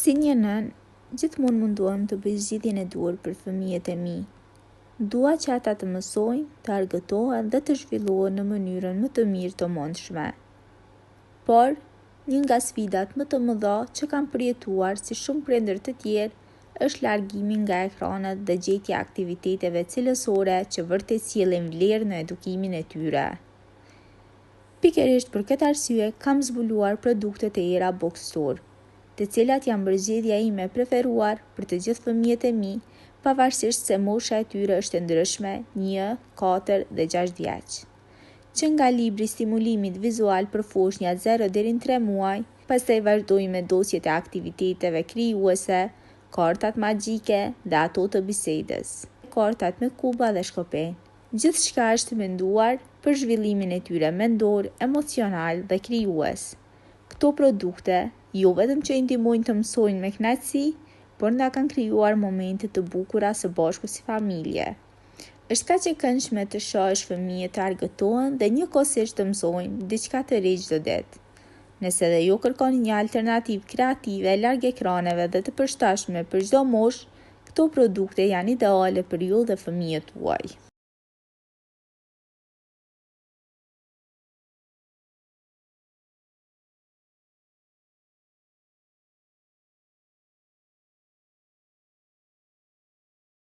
Si një nënë, gjithmonë mundohem të bëj zgjidhjen e duhur për fëmijët e mi. Dua që ata të mësojnë, të argëtohen dhe të zhvillohen në mënyrën më të mirë të mundshme. Por, një nga sfidat më të mëdha që kam përjetuar si shumë prindër të tjerë është largimi nga ekranet dhe gjetja e aktiviteteve cilësore që vërtet sjellin vlerë në edukimin e tyre. Pikërisht për këtë arsye kam zbuluar produktet e Era Bookstore, të cilat janë bërë zgjedhja ime e preferuar për të gjithë fëmijët e mi, pavarësisht se mosha e tyre është e ndryshme, një, katër dhe gjashtë vjeç. Që nga libri i stimulimit vizual për foshnjat zero deri në tre muaj, pastaj vazhdojmë me dosjet e aktiviteteve krijuese, kartat magjike dhe ato të bisedës, kartat me kuba dhe shkopinj. Gjithçka është menduar për zhvillimin e tyre mendor, emocional dhe krijues. Këto produkte, jo vetëm që i ndihmojnë të mësojnë me kënaqësi, por na kanë krijuar momente të bukura së bashku si familje. Është kaq e këndshme të shohësh fëmijët të argëtohen dhe njëkohësisht të mësojnë diçka të re çdo ditë. Nëse dhe ju kërkoni një alternativë kreative larg ekraneve dhe të përshtatshme për çdo moshë, këto produkte janë ideale për ju dhe fëmijët tuaj.